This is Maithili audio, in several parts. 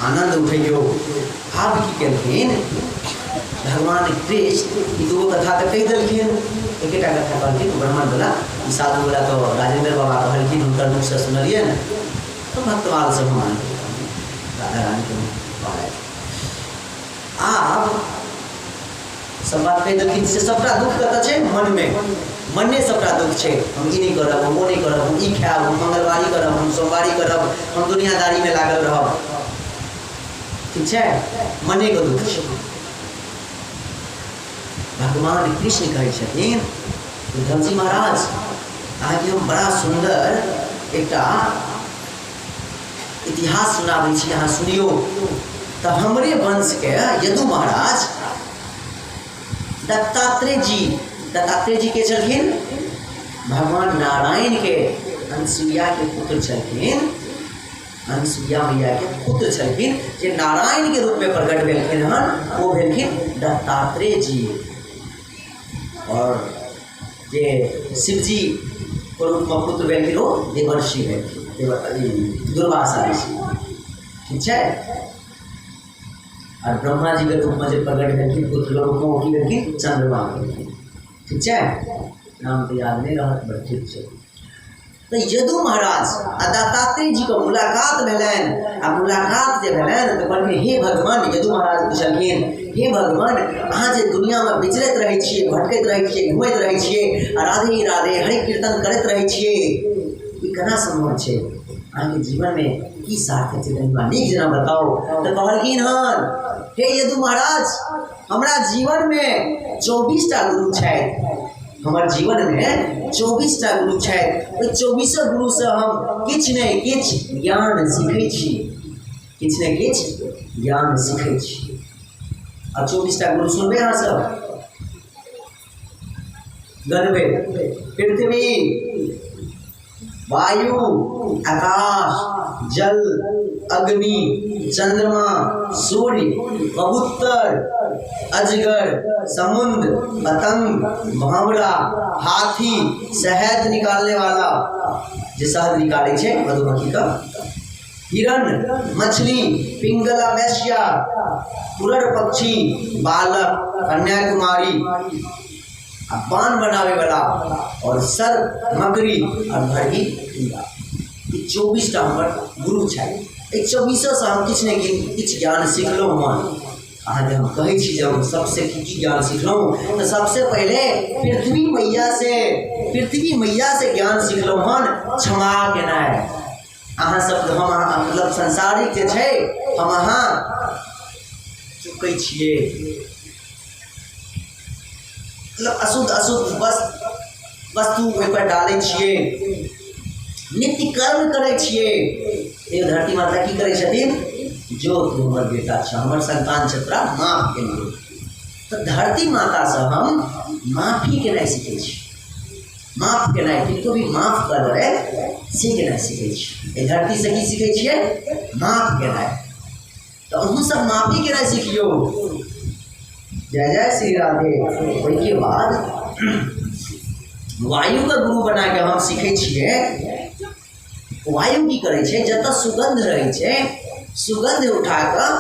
आनन्द उठैयौ। आब की केलखिन भगवान कृष्ण? ई दूगो कथा तऽ कहि देलखिन, एकेटा कथा कहलखिन ब्राह्मण वाला, ई साधु वाला तऽ राजेंद्र बाबा कहलखिन, हुनकर मुखसँ सुनलियै ने, तऽ भक्तमाल से हम राधा रानीके कहलथि। आब सब बात कहि देलखिन से सबटा दुख कतऽ छै? मनमे। मने सबटा दुख छै। हम ई नहि करब, हम ओ नहि करब, हम ई खायब, हम मंगलवारी करब, हम सोमवारी करब, हम दुनियादारीमे लागल रहब। ठीक छै, मनेके दुख छै। भगवान कृष्ण कहै छथिन, उद्धवजी महाराज, अहाँके हम बड़ा सुन्दर एकटा इतिहास सुनाबै छी, अहाँ सुनियौ। तऽ हमरे वंशके यदु महाराज दत्तात्रेय जी, दत्तात्रेय जी के छलखिन? भगवान नारायण के अनसुईया के पुत्र छलखिन, अनसुईया मैया के पुत्र छलखिन, जे नारायण के रूप में प्रकट भेलखिन हन, ओ भेलखिन दत्तात्रेय जी। और जे शिवजी के रूप में पुत्र भेलखिन ओ देवर्षि भेलखिन, दुर्वासा ऋषि। ठीक छै? और ब्रह्मा जी के रूप में जे प्रकट भेलखिन पुत्र के रूप में, ओ की भेलखिन? चंद्रमा भेलखिन। ठीक छै? नाम तऽ याद नहि रहत, बट ठीक छै। तऽ यदु महाराज आ दत्तात्रेय जीके मुलाकात भेलनि, आ मुलाकात जे भेलनि तऽ कहलखिन, हे भगवान, यदु महाराज पुछलखिन, हे भगवान, अहाँ जे दुनिआँमे विचरैत रहै छियै, भटकैत रहै छियै, घुमैत रहै छियै आ राधे राधे हरि कीर्तन करैत रहै छियै, ई केना सम्भव छै? अहाँके जीवनमे की सार्थक छै? कनि हमरा नीक जेना बताउ। तऽ कहलखिन हन, हे यदु महाराज, हमरा जीवनमे 24टा गुरु छथि। हमर जीवनमे 24टा गुरु छथि। ओहि चौबीसो गुरुसँ हम किछु ने किछु ज्ञान सीखै छी, किछु ने किछु ज्ञान सीखै छी। आ 24टा गुरु सुनबै अहाँ सब? गनबै। पृथ्वी, वायु, आकाश, जल, अग्नि, चंद्रमा, सूर्य, कबूतर, अजगर, समुद्र, पतंग, भंवरा, हाथी, शहद निकालने वाला, जे शहद निकालै छै मधुमक्खी का, हिरण, मछली, पिंगला वैश्या, कुरर पक्षी, बालक, कन्याकुमारी आ पान बनावे वाला और सर्प, मकड़ी और भरही कीड़ा। ई 24टा हमर गुरु छथि। एहि चौबीसोसँ हम किछु ने किछु ज्ञान सिखलहुँ हन। अहाँके हम कहै छी जे हम सबसे की की ज्ञान सिखलहुँ। तऽ सबसे पहिले पृथ्वी मैया से, पृथ्वी मैया से ज्ञान सिखलहुँ हन क्षमा केनाइ। अहाँ सब, हम अहाँ, मतलब संसारिक जे छै, हम अहाँ चुकै छियै, मतलब अशुद्ध अशुद्ध वस्तु ओहिपर डालै छियै, नित्य कर्म करै छियै। एक धरती माता की करै छथिन? जो तू हमर बेटा छ, हमर संतान छ, तोरा माफ केलियौ। तऽ धरती मातासँ हम माफी केनाइ सीखै छी। माफ केनाइ, किनको भी माफ कऽ देबै से केनाइ सीखै छी। एहि धरतीसँ की सीखै छियै? माफ केनाइ। तऽ अहूँ सब माफी केनाइ सिखियौ। जय जय श्री राधे। ओहिके बाद वायुके गुरु बना कऽ हम सीखै छियै। वायु की करै छै? जतऽ सुगन्ध रहै छै, सुगन्ध उठा कऽ,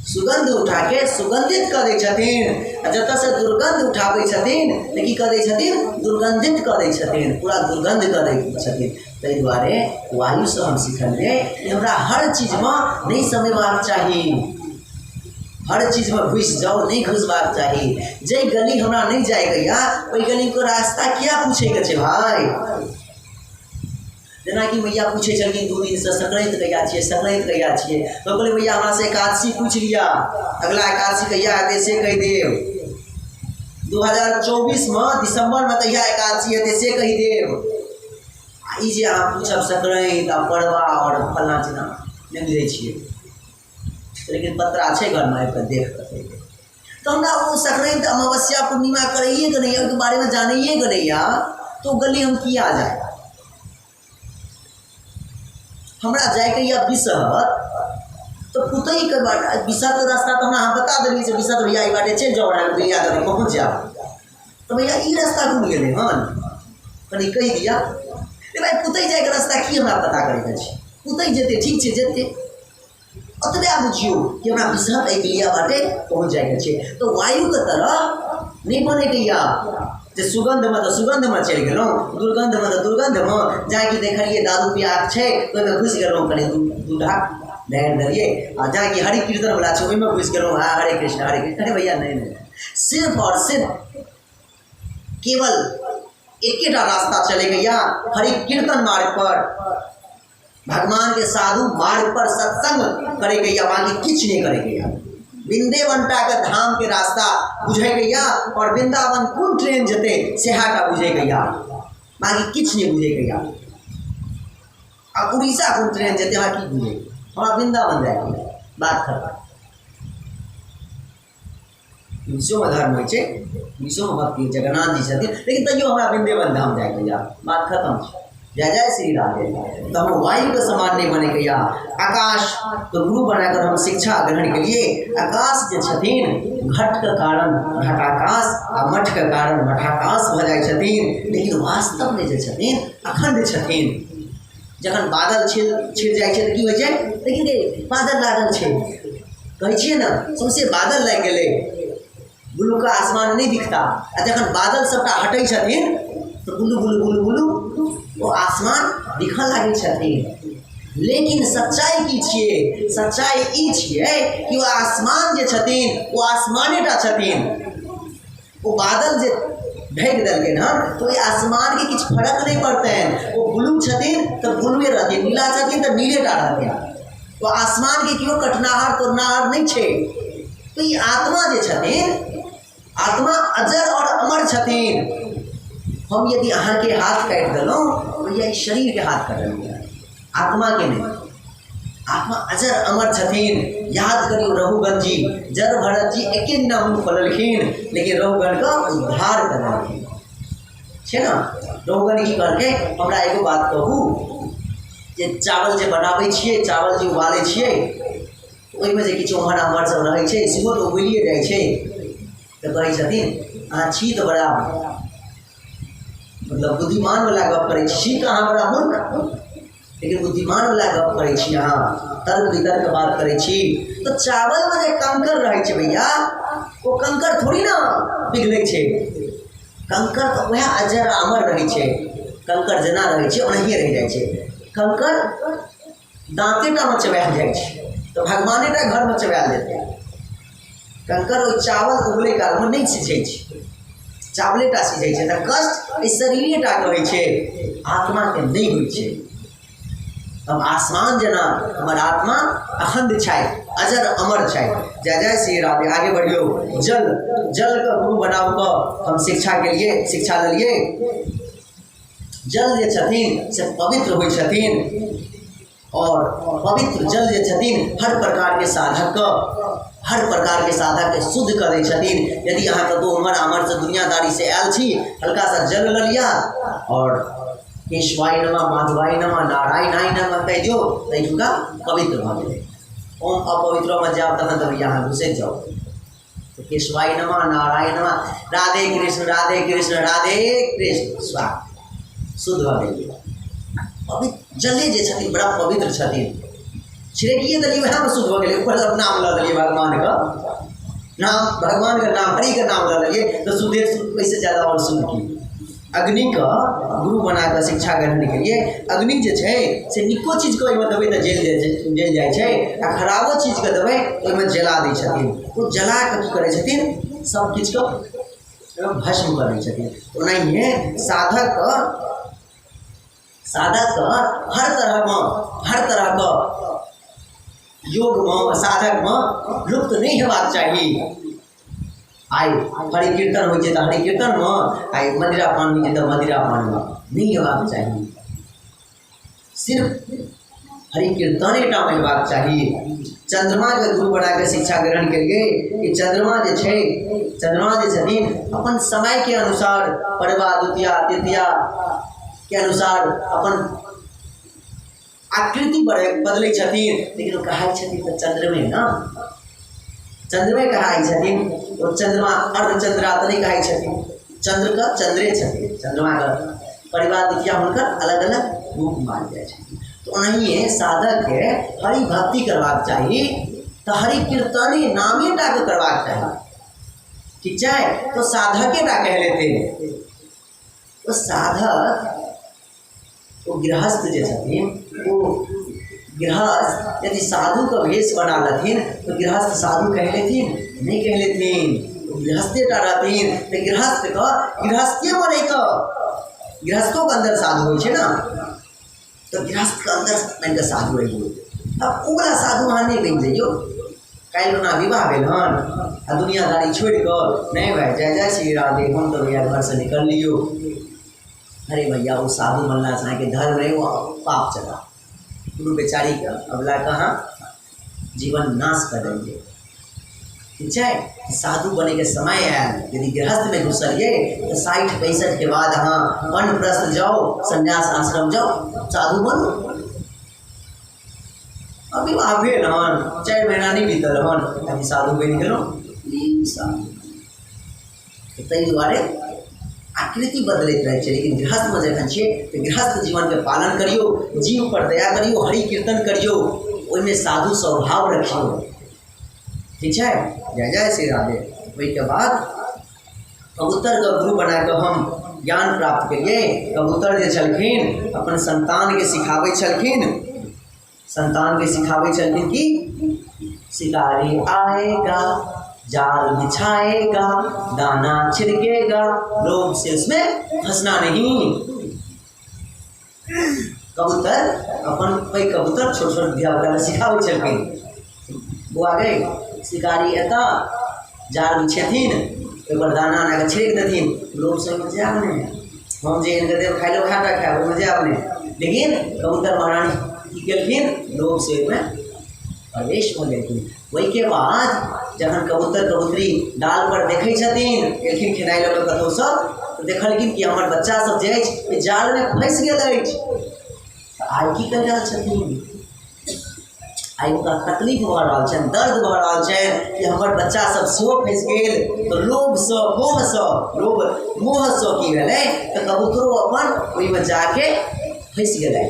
सुगन्ध उठाके सुगन्धित कऽ दै छथिन, आ जतऽसँ दुर्गन्ध उठाबै छथिन तऽ की कऽ दै छथिन? दुर्गन्धित कऽ दै छथिन, पूरा दुर्गन्ध कऽ दै छथिन। ताहि दुआरे वायुसँ हम सिखलियै कि हमरा हर चीजमे नहि समेबाक चाही। हर चीजमे घुसि जाउ, नहि घुसबाक चाही। जाहि गली हमरा नहि जाइके यऽ, ओहि गलीके रास्ता किया पूछैके छै भाय? जेनाकि मैया पूछै छलखिन 2 दिनसँ, संक्रान्ति कहिया छियै, संक्रान्ति कहिया छियै? तऽ कहलियै, मैया, हमरासँ एकादशी पूछि लिअ, अगला एकादशी कहिया हेतै से कहि देब। 2024मे दिसम्बरमे कहिया एकादशी हेतै से कहि देब। आ ई जे अहाँ पूछब संक्रान्ति आ पड़वा आओर फल्लाँ चिल्लाँ, नहि बुझै छियै, लेकिन पत्रा छै घरमे, आबि कऽ देख कऽ कहि देब। तऽ हमरा ओ संक्रान्ति, अमावस्या, पूर्णिमा करैएके नहि यऽ, ओहिके बारेमे जानैएके नहि यऽ, तऽ ओ गली हम किया जाय? हमरा जाइके यऽ बिसहर, तऽ पुतैके बाट बिसहरके रास्ता तऽ हमरा अहाँ बता देलियै जे बिसहर भैया एहि बाटे चलि जाउ, अहाँके बिरिया दऽ पहुँच जायब। तऽ भैया, ई रास्ता कोन गेलै हन, कनि कहि दिअ। रे भाइ, पुतै जाइके रास्ता की हमरा पता करैके छै? पुतै जेतै, ठीक छै, जेतै। ओतबे बुझियौ कि हमरा विषहत एहि क्रिया बाटे पहुँच जाइके छै। तऽ वायुके तरह नहि बनैके यऽ जे सुगन्धमे तऽ सुगन्धमे चलि गेलहुँ, दुर्गन्धमे तऽ दुर्गन्धमे। जाकि देखलियै दादू पियाक छै ओहिमे घुसि गेलहुँ, कनि दू ढाक ढारि देलियै, आ जाकि हरि कीर्तनवला छै ओहिमे घुसि गेलहुँ, हा हरे कृष्ण हरे कृष्ण। अरे भैया नहि नहि, सिर्फ और सिर्फ केवल एकेटा रास्ता चलेके या हरि कीर्तन मार्ग पर, भगवान के साधु मार्ग पर सत्संग करे के या, बाकी किछु नहीं करे के या। वृंदेवनटा के धाम के रास्ता बुझे के या, और वृंदावन कोन ट्रेन जते सेहा बुझे के या, बाकी किछु नहीं बुझे के या। आ उड़ीसा कोन ट्रेन जते हमरा की बुझे, हमरा वृंदावन जाए के, बात खत्म। उड़ीसोमे धर्म होइ छै, उड़ीसोमे भक्ति जगन्नाथ जी छथिन, लेकिन तैयो हमरा वृंदेवन धाम जाइके या, बात खत्म छै। जय जय श्री राधे। तो हम वायु के समान नहीं बने के या। आकाश तो गुरु बनाकर हम शिक्षा ग्रहण के लिए आकाश जे छथिन घट के कारण घटाकाश आ मठ के कारण मठाकाश भऽ जाइ छथिन, लेकिन वास्तव में जे छथिन अखंड छथिन। जखन बादल छिड़ जाइ छै तऽ की होइ छै, देखिन रे बादल लागल छै, कहै छियै ने सौंसे बादल लागि गेलै, ब्लू का आसमान नहीं दिखता। आ जखन बादल सबटा हटै छथिन तऽ ब्लू ब्लू ब्लू ब्लू ओ आसमान दिखऽ लागै छथिन। लेकिन सच्चाई की छियै, सच्चाई ई छियै कि ओ आसमान जे छथिन ओ आसमानेटा छथिन। ओ बादल जे ढकि देलखिन हँ तऽ ओहि आसमानके किछु फर्क नहि पड़तनि। ओ ब्लू छथिन तऽ ब्लूए रहथिन, नीला छथिन तऽ नीलेटा रहथिन। ओ आसमानके केओ कटनाहार तोड़नाहार नहि छै। तऽ ई आत्मा जे छथिन, आत्मा अजर और अमर छथिन। हम यदि अहाँके हाथ काटि देलहुँ भैया ई शरीरके हाथ कटलियै, आत्माके नहि। आत्मा अजर अमर छथिन। याद करियौ रघुगण जी, जड़ भरत जी एके दिना मुँह खोललखिन, लेकिन रघुगणके उद्धार करलखिन छै ने। रघुगण की कहलकै, हमरा एगो बात कहू, जे चावल जे बनाबै छियै, चावल जे उबालै छियै, ओहिमे जे किछु ओम्हर आम्हर सब रहै छै सेहो तऽ उबलिए जाइ छै। तऽ कहै छथिन अहाँ छी तऽ बड़ा मतलब बुद्धिमानवला गप करै छी, छी तऽ अहाँ बड़ा मूर्ख, लेकिन बुद्धिमानवला गप करै छी, अहाँ तर्क वितर्क बात करै छी। तऽ चावलमे जे कंकड़ रहै छै भैया, ओ कंकड़ थोड़ी ने पिघलै छै। कंकड़ तऽ वएह अजर अमर रहै छै, कंकड़ जेना रहै छै ओनाहिए रहि जाइ छै। कंकड़ दाँतेटामे चबायल जाइ छै तऽ भगवानेटा घरमे चबायल जेतै। कंकड़ ओहि चावल उबलै कालमे नहि सिझै छै, चावलेटा सिझै छै। तऽ कष्ट एहि शरीरेटाके होइ छै, आत्माके नहि होइ छै। हम आसमान जेना हमर आत्मा अखंड छै, अजर अमर छै। जय जय श्री राधे। आगे बढ़ियौ। जल, जलके गुरु बनाउ कऽ हम शिक्षा के लिए शिक्षा लेलियै। जल जे छथिन से पवित्र होइ छथिन, और पवित्र जल जे छथिन हर प्रकार के साधक के, हर प्रकार के साधक के शुद्ध करै छथिन। यदि अहाँ कतहु उम्हर आम्हर से दुनियादारी से आयल छी, हल्का सा जल लऽ लिअ और केशवाय नमः, माधवाय नमः, नारायणाय नमः कहि दियौ तऽ एहिठुनका पवित्र भऽ गेलै। ओम अपवित्रोमे जायब तखन तऽ भैया अहाँ घुसैत जाउ। तऽ केशवाय नमः, नारायण नमः, राधे कृष्ण राधे कृष्ण राधे कृष्ण, स्वाहा, शुद्ध भऽ गेलियै। पवित्र जले जे छथिन बड़ा पवित्र छथिन। छिड़किए देलियै वएहमे शुद्ध भऽ गेलै। ऊपर नाम लऽ देलियै भगवानके नाम, भगवानके नाम, हरिके नाम लऽ लेलियै तऽ शुद्धे शुद्ध, ओहिसँ ज्यादा आओर शुद्ध की। अग्निके गुरु बना कऽ शिक्षा ग्रहण केलियै। अग्नि जे छै से नीको चीजके ओहिमे देबै तऽ जलि जाइ छै, जलि जाइ छै, आ खराबो चीजके देबै तऽ ओहिमे जला दै छथिन। ओ जला कऽ की करै छथिन, सब किछुके भस्म कऽ दै छथिन। ओनाहिए साधकके, साधकके हर तरहमे, हर तरहके योगमे साधकमे लुप्त नहि हेबाक चाही। आइ हरि कीर्तन होइ छै तऽ हरि कीर्तनमे, आइ मदिरा पान होइ छै तऽ मदिरा पानमे नहि हेबाक चाही। सिर्फ हरि कीर्तनेटामे हेबाक चाही। चंद्रमाके गुरु बनाके शिक्षा ग्रहण केलियै कि चंद्रमा जे छै, चंद्रमा जे छथिन अपन समयके अनुसार पड़वा, द्वितीया, तृतीया के अनुसार अपन आकृति बदलै छथिन, लेकिन ओ कहाइ छथिन तऽ चंद्रमे ने, चंद्रमे कहाइ छथिन। ओ चंद्रमा अर्धचंद्रा तऽ नहि कहाइ छथिन, चंद्रके चंद्रे छथिन। चंद्रमाके परिवार द्वितीया हुनकर अलग अलग रूप मानल जाइ छथिन। तऽ ओनाहिए साधकके हरि भक्ति करबाक चाही, तऽ हरि कीर्तने नामे टाके करबाक चाही। ठीक छै, तो साधके टा कह लेते। तो साधक ओ गृहस्थ जे छथिन, ओ गृहस्थ यदि साधुके भेष बना लेथिन तऽ गृहस्थ साधु कह लेथिन? नहि कह लेथिन, ओ गृहस्थे टा रहथिन। तऽ गृहस्थके गृहस्थेमे रहि कऽ, गृहस्थोके अन्दर साधु होइ छै ने, तऽ गृहस्थके अन्दर मानि कऽ साधु रहियौ। आब ओ वला साधु अहाँ नहि बनि जइयौ। काल्हि ओना विवाह भेल हन आ दुनियादारी छोड़ि कऽ नहि भाइ, जय जय श्री राधे, हम तऽ भैया घरसँ निकललियौ। अरे भैया, ओ साधु बनलासँ अहाँके धर्म नहि, ओ पाप चला। कोनो बेचारीके अबलाके अहाँ जीवन नाश कऽ देलियै। ठीक छै, साधु बनैके समय आयल। यदि गृहस्थमे घुसलियै तऽ 60-65 के बाद अहाँ वनप्रस्थ जाउ, संन्यास आश्रम जाउ, साधु बनू। अब विवाह भेल हन, 4 महीना नहि बीतल हन, अभी साधु बनि गेलहुँ। ई साधु ताहि दुआरे आकृति बदलैत रहै छै। लेकिन गृहस्थमे जखन छियै तऽ गृहस्थ जीवनके पालन करियौ, जीव पर दया करियौ, हरि कीर्तन करियौ, ओहिमे साधु स्वभाव रखियौ। ठीक छै, जय जय श्री राधे। ओहिके बाद कबूतरके गुरु बना कऽ हम ज्ञान प्राप्त केलियै। कबूतर जे छलखिन अपन संतानके सिखाबै छलखिन, संतानके सिखाबै छलखिन कि शिकारी आएगा, जाल बिछाएगा, दाना छिड़केगा, लोभ से उसमें फंसना नहीं। कबूतर अपन पैघ कबूतर छोट छोट धिया पुताके सिखाबै छलखिन, बौआ गे शिकारी एतऽ जाल बिछेथिन, ओहिपर दाना आना कऽ छिड़क देथिन, लोभ से ओहिमे जायब नहि, हम जे आनि कऽ देब खाय लए वएह टा खायब, ओहिमे जायब नहि। लेकिन कबूतर महारानी की केलखिन, लोभ से ओहिमे प्रवेश भऽ गेलखिन। ओहिके बाद जखन कबूतर कबूतरी डाल पर देखै छथिन, एलखिन खेनाइ लऽ कऽ कतहुसँ, तऽ देखलखिन कि हमर बच्चा सब जे अछि ओहि जालमे फँसि गेल अछि। तऽ आइ की कहि रहल छथिन, आइ हुनका तकलीफ भऽ रहल छनि, दर्द भऽ रहल छनि कि हमर बच्चा सब सेहो फँसि गेल। तऽ लोभसँ, मोहसँ, लोभ मोहसँ की भेलै तऽ कबूतरो अपन ओहिमे जाके फँसि गेलै।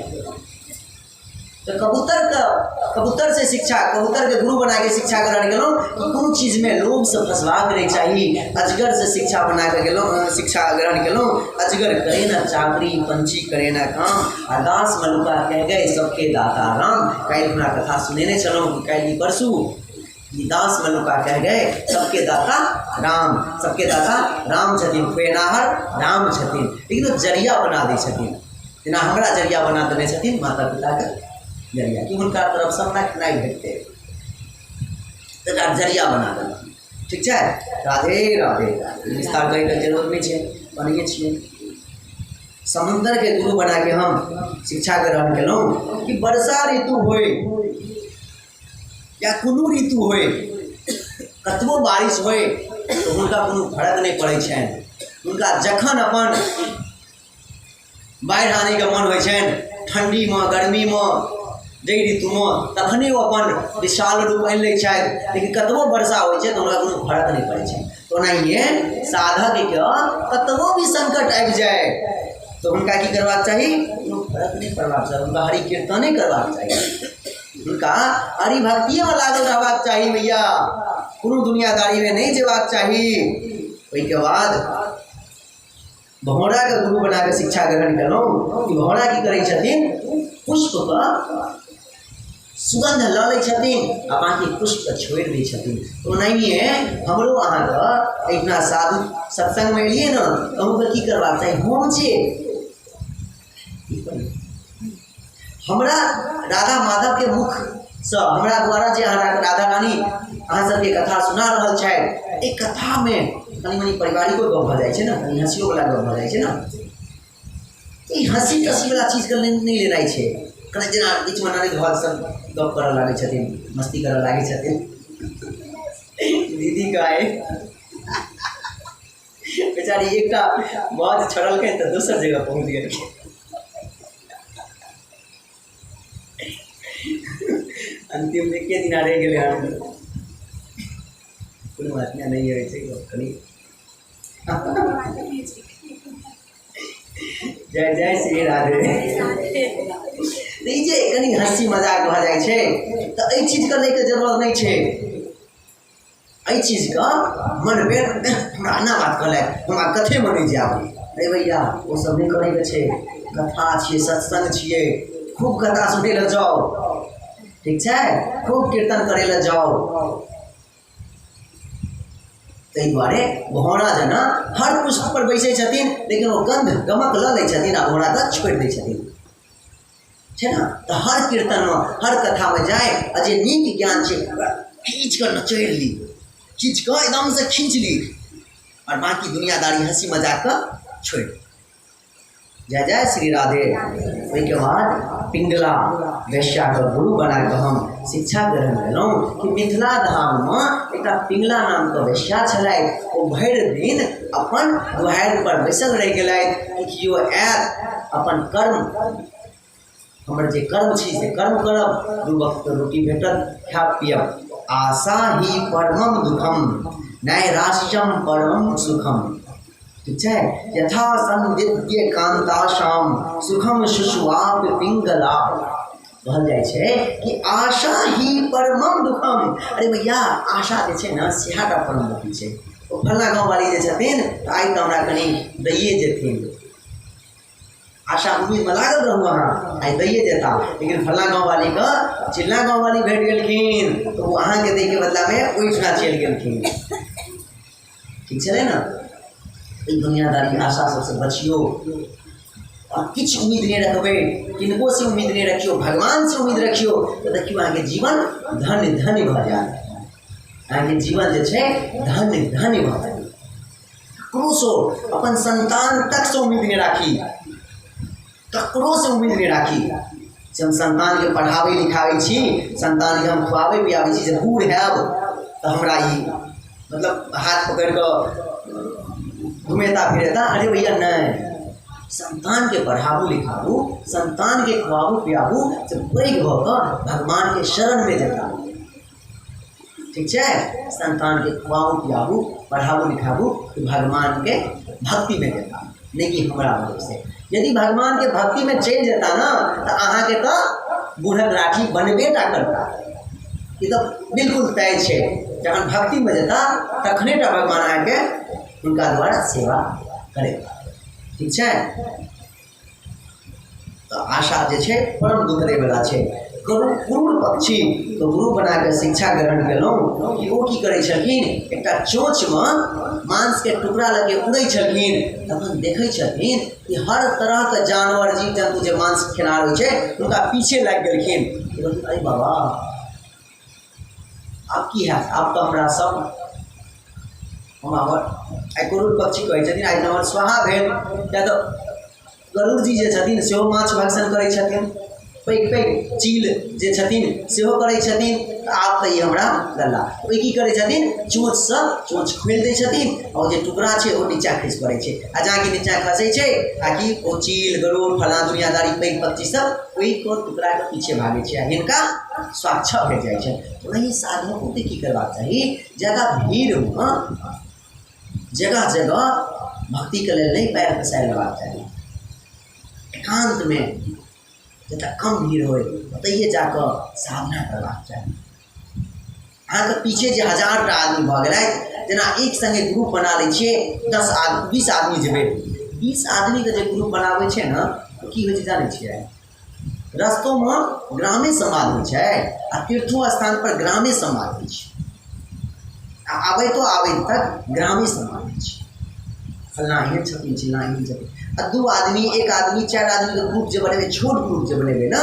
तऽ कबूतर से शिक्षा, कबूतरके गुरु बनाके शिक्षा ग्रहण केलहुँ कि कोनो चीजमे लोभसँ फँसबाक नहि चाही। अजगर से शिक्षा बनाके गेलहुँ, शिक्षा ग्रहण केलहुँ, अजगर करे न चाकरी, पंछी करे न काम, आ दास मलुका कह गए सबके दाता राम। काल्हि हमरा कथा सुनेने छलहुँ, काल्हि ई परसू, ई दास मलुका कह गए सबके दाता राम, सबके दाता राम छथिन, खुएनाहर राम छथिन। लेकिन ओ जरिया बना दै छथिन, जेना हमरा जरिया बना देने छथिन माता पिताके जरिया, कि हुनका तरफसँ हमरा खेनाइ भेटतै, तकरा जरिया बना देलखिन। ठीक छै, राधे राधे राधे। विस्तार करैके जरूरत नहि छै, बनिए छियै। समुन्दरके गुरु बनाके हम शिक्षा ग्रहण केलहुँ कि वर्षा ऋतु होय या कोनो ऋतु होय, कतबो बारिश होय तऽ हुनका कोनो फर्क नहि पड़ै छनि। हुनका जखन अपन बाढ़ि आनैके मन होइ छनि, ठण्डीमे गर्मीमे जाहि ऋतुमे, तखने ओ अपन विशाल रूप आनि लै छथि। लेकिन कतबो वर्षा होइ छै तऽ हुनका कोनो फर्क नहि पड़ै छनि। तऽ ओनाहिए साधकके कतबो भी संकट आबि जाय तऽ हुनका की करबाक चाही, कोनो फर्क नहि पड़बाक चाही, हुनका हरि कीर्तने करबाक चाही, हुनका हरिभक्तिएमे लागल रहबाक चाही भैया, कोनो दुनियादारीमे नहि जेबाक चाही। ओहिके बाद भौंराके गुरु बना कऽ शिक्षा ग्रहण केलहुँ कि भौंरा की करै छथिन, पुष्पके सुगन्ध लऽ लै छथिन आ बाँकी पुष्पके छोड़ि दै छथिन। ओनाहिए हमरो अहाँके एहिठिना साधु सत्सङ्गमे एलियै ने, अहूँके की करबाक चाही, हम जे हमरा राधा माधवके मुखसँ हमरा द्वारा जे अहाँ राधा रानी अहाँ सबके कथा सुना रहल छथि, एहि कथामे कनि मनि पारिवारिको गप भऽ जाइ छै ने, कनि हँसियोवला गप भऽ जाइ छै ने, ई हँसी तसीवला चीजके नहि लेनाइ छै। कनि जेना बीचमे ननैद घर सब गप करऽ लागै छथिन, मस्ती करऽ लागै छथिन, दीदीके आइ बेचारी एकटा बात छोड़लकै तऽ दोसर जगह पहुँच गेलखिन। अंतिम एके दिना रहि गेलै हन, कोनो बात नहि, नहि होइ छै गप कनि। जय जय श्री राधे। तऽ ई जे कनि हँसी मजाक भऽ जाइ छै तऽ एहि चीजके लैके जरूरत नहि छै। एहि चीजके मनमे हमरा एना बात कहलथि, हम आब कथेमे नहि जायब। अरे भैया, ओ सब नहि करैके छै। कथा छियै, सत्सङ्ग छियै, खूब कथा सुनै लए जाउ, ठीक छै, खूब कीर्तन करै लए जाउ। ताहि दुआरे भौरा जेना हर पुष्प पर बैसै छथिन, लेकिन ओ गन्ध गमक लऽ लै छथिन आ भौराके छोड़ि दै छथिन, छै ने। तऽ हर कीर्तनमे हर कथामे जाय आ जे नीक ज्ञान छै ओकरा खींच कऽ नचोड़ि ली, खींच कऽ एकदमसँ खींच ली, आओर बाँकी दुनियादारी हँसी मजाकके छोड़ि दी। जय जय श्री राधे। ओहिके बाद पिंगला वैश्याके गुरु बना कऽ हम शिक्षा ग्रहण केलहुँ कि मिथिला धाममे एकटा पिंगला नामके वैश्या छलथि। ओ भरि दिन अपन दुआरि पर बैसल रहि गेलथि कि केओ आयत, अपन कर्म, हमर जे कर्म छी से कर्म करब, दू वक्त रोटी भेटत, खायब पियब। आशा ही परमम दुखम नैराश्यम परमम सुखम, ठीक छै। यथा संदिग्ध कांताशाम सुखम शुशुआप पिंगला। कहल जाइ छै कि आशा ही परमम दुखम। अरे भैया, आशा जे छै ने सएह टा परम दुखी छै। ओ फल्लाँ गाँववाली जे छथिन तऽ आइ तऽ हमरा कनि दैए जेथिन, आशा उम्मीदमे लागल रहू अहाँ, आइ दैए जेता। लेकिन फल्लाँ गाँववालीके चिल्लाँ गाँववाली भेट गेलखिन तऽ ओ अहाँके दैके बदलामे ओहिठिना चलि गेलखिन, ठीक छलै ने। एहि दुनियादारी आशा सबसँ बचियौ आओर किछु उम्मीद नहि रखबै, किनको से उम्मीद नहि रखियौ, भगवान से उम्मीद रखियौ तऽ देखियौ अहाँके जीवन धन्य धन्य भऽ जायत। अहाँके जीवन जे छै धन्य धन्य भऽ जायत। ककरोसँ अपन संतान तकसँ उम्मीद नहि राखी, ककरोसँ उम्मीद नहि राखी जे हम संतानके पढ़ाबै लिखाबै छी, संतानके हम खुआबै पियाबै छी, जे बूढ़ हैब तऽ हमरा ई मतलब हाथ पकड़ि कऽ घुमेता फिरेता। अरे भैया नहि, संतानके पढ़ाबू लिखाबू, संतानके खुआबू पियाबू, से पैघ भऽ कऽ भगवानके शरणमे जेता, ठीक छै। संतानके खुआबू पियाबू, पढ़ाबू लिखाबू, तऽ भगवानके भक्तिमे जेता, नहि कि हमरा भरोसे। यदि भगवानके भक्तिमे चलि जेता ने तऽ अहाँके तऽ बूढ़क लाठी बनबे टा करता, ई तऽ बिल्कुल तय छै। जखन भक्तिमे जेता तखने टा भगवान अहाँके हुनका द्वारा सेवा करेता, ठीक छै। तऽ आशा जे छै परम दुख दैवला छै। क्रूर पक्षी तो गुरु बना कऽ शिक्षा ग्रहण केलहुँ कि ओ की करै छलखिन, एकटा चोँचमे मांसके टुकड़ा लऽ के उड़ै छलखिन, तखन देखै छथिन कि हर तरहके जानवर जीव जन्तु जे मांस खेनार होइ छै हुनका पीछे लागि गेलखिन। अरे बाबा, आब की हैत, आब तऽ हमरा सब हम हमर आइ क्रूर पक्षी कहै छथिन, आइ हमर स्वाहा भेल। किया तऽ गरुड़ जी जे छथिन सेहो माछ भक्षण करै छथिन, पैघ पैघ चील जे छथिन सेहो करै छथिन, तऽ आब तऽ ई हमरा गल्ला। ओहि की करै छथिन, चोँचसँ चोँच खोलि दै छथिन आ ओ जे टुकड़ा छै ओ नीचाँ खसि पड़ै छै, आ जहाँ कि नीचाँ खसै छै आ कि ओ चील गरुड़ फलाँ दुनियादारी पैघ पक्षी सब ओहिके टुकड़ाके पीछे भागै छै आ हिनका स्वाक्षर भेट जाइ छै। ओनाही साधकोके की करबाक चाही, ज्यादा भीड़मे जगह जगह भक्तिके लेल नहि पैर पसारि लेबाक चाही। एकान्तमे जतऽ कम भीड़ होइ ओतहिए जाकऽ साधना करबाक चाही। अहाँके पीछे जे 1000टा आदमी भऽ गेलथि, जेना एक सङ्गे ग्रुप बना लै छियै, 10 आदमी 20 आदमी जेबै, 20 आदमीके जे ग्रुप बनाबै छै ने तऽ की होइ छै जानै छियै, रस्तोमे ग्रामे संवाद होइ छै आ तीर्थो स्थानपर ग्रामे संवाद होइ छै, आ आबैतो आबैत तक ग्रामे संवाद होइ छै। फल्लाँ एहन छथिन, चिल्लाँ एहन छथिन, आ 2 आदमी 1 आदमी 4 आदमीके ग्रुप जे बनेबै, छोट ग्रुप जे बनेबै ने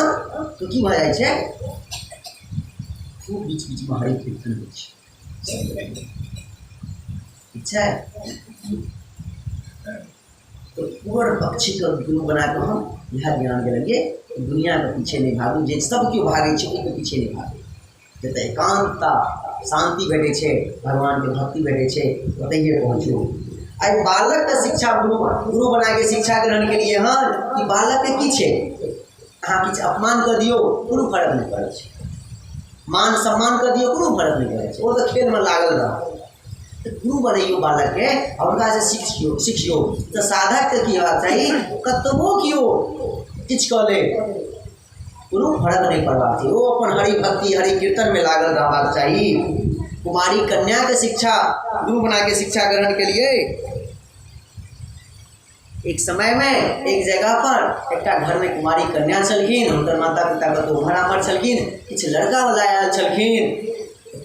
तऽ की भऽ जाइ छै, खूब बीच बीचमे हरि कीर्तन होइ छै, ठीक छै। तऽ पुअर पक्षीके गुरु बना कऽ हम इएह ज्ञान देलियै, दुनिआँके पीछे नहि भागू, जे सब केओ भागै छै ओहिके पीछे नहि भागू। जतऽ एकान्तता शान्ति भेटै छै, भगवानके भक्ति भेटै छै, ओतहिए पहुँचू। आइ बालकके शिक्षा गुरु बनाके शिक्षा ग्रहण केलियै हन कि बालकके की छै, अहाँ किछु अपमान कऽ दियौ कोनो फर्क नहि पड़ै छै, मान सम्मान कऽ दियौ कोनो फर्क नहि पड़ै छै, ओ तऽ खेलमे लागल रहत। तऽ गुरु बनैयौ बालकके आ हुनकासँ सिखियौ। तऽ साधकके की हेबाक चाही, कतबो केओ किछु कऽ ले कोनो फर्क नहि पड़बाक चाही। ओ अपन हरि भक्ति हरि कीर्तनमे लागल रहबाक चाही। कुमारी कन्याके शिक्षा गुरु बनाके शिक्षा ग्रहण केलियै। एक समयमे एक जगह पर एकटा घरमे कुमारी कन्या छलखिन, हुनकर माता पिता कतहु उम्हर आम्हर छलखिन, किछु लड़कावला आयल छलखिन।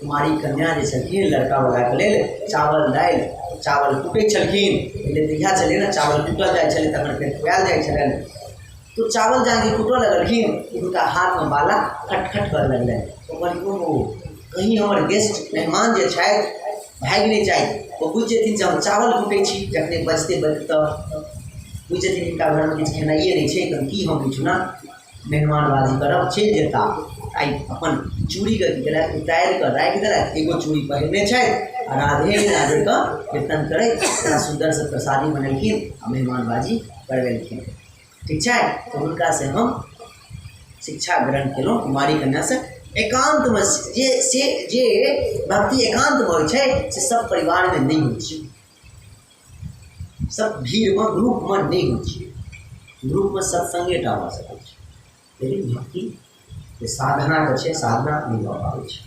कुमारी कन्या जे छलखिन लड़कावलाके लेल चावल दालि चावल कुटै छलखिन। पहिले तऽ इएह छलै ने, चावल कुटल जाइ छलै तखन फेर खुआयल जाइ छलनि। तो चावल जाके कुटऽ लगलखिन, हुनका हाथमे बाला खटखट करऽ लगलनि। ओ कहलखिन ओहो कहीं हमर गेस्ट मेहमान जे छथि भागि नहि जाथि, ओ बुझि जेथिन जे हम चावल कुटै छी, जखने बजतै तऽ बुझि जेथिन हिनका घरमे किछु खेनाइए नहि छै, तऽ की हम एहिठुना मेहमानबाजी करब, चलि जेता। आइ अपन चूड़ीके की केलथि, उतारि कऽ राखि देलथि, एगो चूड़ी पहिरने छथि आ राधे राधेके कीर्तन करैत बड़ा सुन्दरसँ प्रसादी बनेलखिन आ मेहमानबाजी करबेलखिन। ठीक छै, तऽ हुनकासँ हम शिक्षा ग्रहण केलहुँ। कुमारी कन्यासँ एकान्तमे जे से जे भक्ति एकान्तमे होइ छै से सब परिवारमे नहि होइ छै, सब भीड़मे ग्रुपमे नहि होइ छै। ग्रुपमे सत्संगे टा भऽ सकै छै, लेकिन भक्ति जे साधनाके छै साधना नहि भऽ पाबै छै।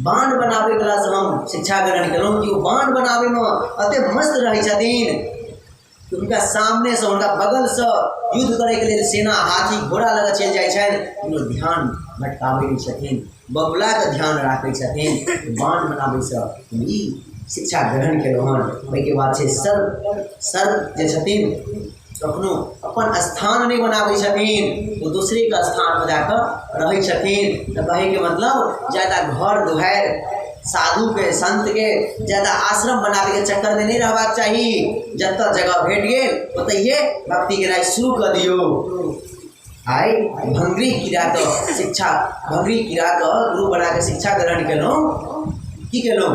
बाण बनाबैवलासँ हम शिक्षा ग्रहण केलहुँ कि ओ बाण बनाबैमे एतेक मस्त रहै छथिन कि हुनका सामनेसँ हुनका बगलसँ युद्ध करैके लेल सेना हाथी घोड़ा लग चलि जाइ छनि, कोनो ध्यान भटकाबै नहि छथिन, बबुलाके ध्यान राखै छथिन। बाण बनाबैसँ हम ई शिक्षा ग्रहण केलहुँ हन। ओहिके बाद छै सर्प। सर्प जे छथिन कखनो अपन स्थान नहि बनाबै छथिन, ओ दोसरेके स्थानमे जाकऽ रहै छथिन। तऽ कहैके मतलब ज्यादा घर दुआरि साधुके संतके ज्यादा आश्रम बनाबैके चक्करमे नहि रहबाक चाही। जतऽ जगह भेट गेल ओतहिए भक्ति केनाइ शुरू कऽ दियौ। आइ भङ्गरी कीड़ाके शिक्षा, भङ्गरी कीड़ाके गुरु बनाके शिक्षा ग्रहण केलहुँ। की केलहुँ,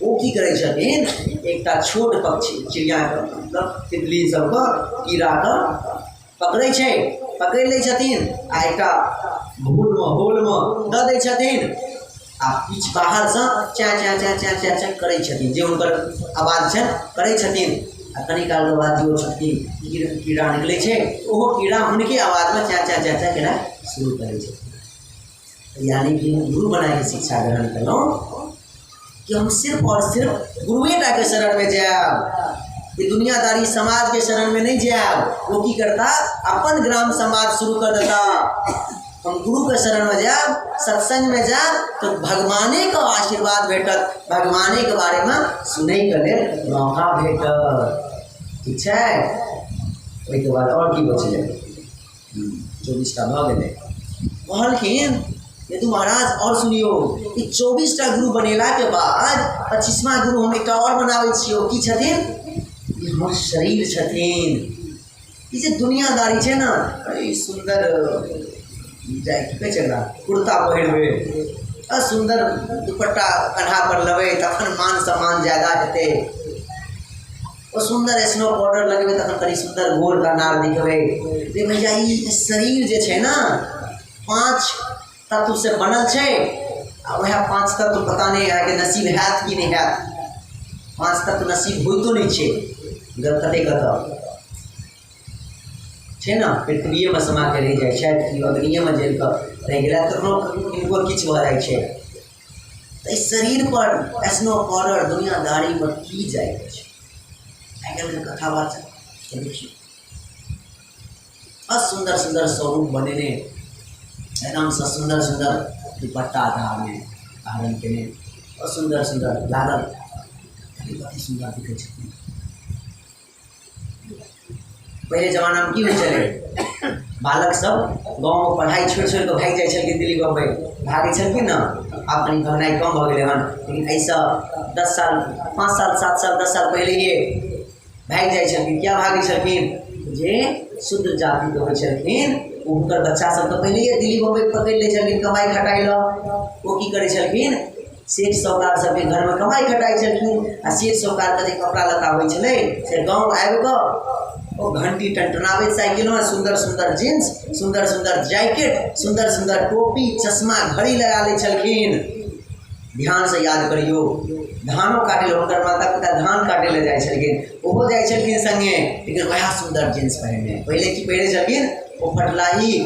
ओ की करै छथिन, एकटा छोट पक्षी चिड़ियाके मतलब तितली सबके कीड़ाके पकड़ै छै, पकड़ि लै छथिन आ एकटा भूलमे होलमे दऽ दै छथिन आ किछु बाहरसँ चैँ चैँ चैँ चैँ चैँ चैँ करै छथिन, जे हुनकर आवाज छनि करै छथिन। आ कनि कालके बाद जे ओ छोटकी कीड़ा निकलै छै ओहो कीड़ा हुनके आवाजमे चैँ चैँ चैँ चैँ केनाइ शुरू करै छथिन। यानी कि गुरु बनाके शिक्षा ग्रहण केलहुँ कि हम सिर्फ और सिर्फ गुरुए टाके शरणमे जायब, ई दुनियादारी समाजके शरणमे नहि जायब। ओ की करता, अपन ग्राम समाज शुरू कर देता। हम गुरुके शरणमे जायब, सत्संगमे जायब तऽ भगवानेके आशीर्वाद भेटत, भगवानेके बारेमे सुनैके लेल मौका भेटत। ठीक छै, ओहिके बाद आओर की बचलै, 24 टा भऽ गेलै। कहलखिन यदु महाराज आओर सुनियौ, ई 24 टा गुरु बनेलाके बाद 25वां गुरु हम एकटा आओर बनाबै छियै। ओ की छथिन, ई हमर शरीर छथिन। ई जे दुनियादारी छै ने, ई सुन्दर जाइ की कहै छै एकरा, कुर्ता पहिरबै आ सुन्दर दुपट्टा कन्हा पर लेबै तखन मान सम्मान ज्यादा हेतै। ओ सुन्दर स्नो पाउडर लगेबै तखन कनि सुन्दर गोर कनार दिखबै। रे भैया, ई शरीर जे छै ने 5 तत्वसँ बनल छै आ वएह 5 तत्व पता नहि अहाँके नसीब हैत कि नहि हैत। 5 तत्व नसीब होइतो नहि छै, कतऽ कतऽ छै ने, पृथ्वीएमे समाके रहि जाइ छथि कि अग्निएमे जरि कऽ रहि गेला, कखनो किनको किछु भऽ जाइ छै। तऽ एहि शरीरपर स्नो पाउडर दुनियादारीमे की जाइके छै। आइ काल्हिके कथावाचक देखियौ, बस सुन्दर सुन्दर स्वरूप बनेने, एकदमसँ सुन्दर सुन्दर दुपट्टा धारने धारण केने, और सुन्दर सुन्दर लागल, कते सुन्दर दिखै छथिन। पहिले जमानामे की होइ छलै, बालक सब गाँवमे पढ़ाइ छोड़ि छोड़ि कऽ भागि जाइ छलखिन दिल्ली बम्बई भागै छलखिन ने। आब कनि भगनाइ कम भऽ गेलै हन, लेकिन एहिसँ 10 साल 5 साल 7 साल 10 साल पहिलैए भागि जाइ छलखिन। किया भागै छलखिन, जे शूद्र जातिके होइ छलखिन ओ हुनकर बच्चा सब तऽ पहिलैए दिल्ली बम्बई पकड़ि लै छलखिन कमाइ खटाइ लए। ओ की करै छलखिन, सेठ साहुकार सबके घरमे कमाइ खटाइ छलखिन आ सेठ साहुकारके जे कपड़ा लत्ता होइ छलै से गाँव आबिकऽ ओ घण्टी टनटनाबैत साइकिलमे सुन्दर सुन्दर जीन्स, सुन्दर सुन्दर जैकेट, सुन्दर सुन्दर टोपी, चश्मा, घड़ी लगा लै छलखिन। ध्यानसँ याद करियौ, धानो काटै लए हुनकर माता पिता धान काटै लए जाइ छलखिन, ओहो जाइ छलखिन सङ्गे, लेकिन वएह सुन्दर जीन्स पहिरने। पहिले की पहिरै छलखिन, ओ फटलाही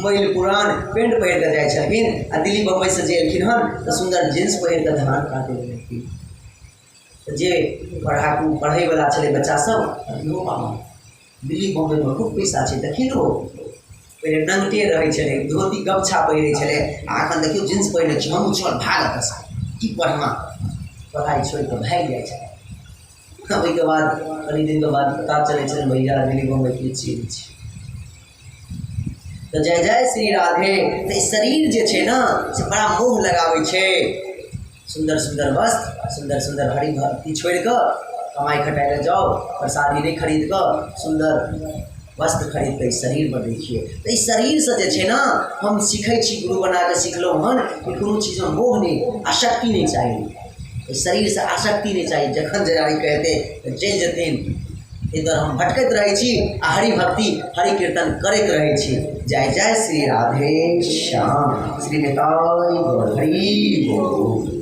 मैल पुरान पेंट पहिर कऽ जाइ छलखिन आ दिल्ली बम्बइसँ जे एलखिन हन तऽ सुन्दर जींस पहिर कऽ धान काटै लए गेलखिन। तऽ जे पढ़ाकू पढ़ैवला छलै बच्चा सब, इहो बाबा दिल्ली बम्बइमे खूब पैसा छै, देखियौ ने, ओ पहिले नङ्गटे रहै छलै, धोती गमछा पहिरै छलै, आ एखन देखियौ जींस पहिरने छै। हमहूँ चल भाग एतऽसँ, की पढ़ना, पढ़ाइ छोड़ि कऽ भागि जाइ छलै। ओहिके बाद कनि दिनके बाद पता चलै छलै, भैया दिल्ली बम्बइके चीज छै। तऽ जय जय श्री राधे। तऽ ई शरीर जे छै ने से बड़ा मोह लगाबै छै। सुन्दर सुन्दर वस्त्र, सुन्दर सुन्दर हरि भक्ति छोड़ि कऽ कमाइ खटाइ लए जाउ, प्रसादी नहि खरीद कऽ सुन्दर वस्त्र खरीद कऽ ई शरीरमे दै छियै। तऽ ई शरीरसँ जे छै ने हम सीखै छी, गुरु बना कऽ सिखलहुँ हन कि कोनो चीजमे मोह नहि, आसक्ति नहि चाही। एहि शरीरसँ आसक्ति नहि चाही। जखन जजारी कहतै तऽ चलि जेथिन। एहि दुआरे हम भटकैत रहै छी आ हरि भक्ति हरि कीर्तन करैत रहै छी। जय जय श्री राधे श्याम श्री निताई गौर हरि बोल।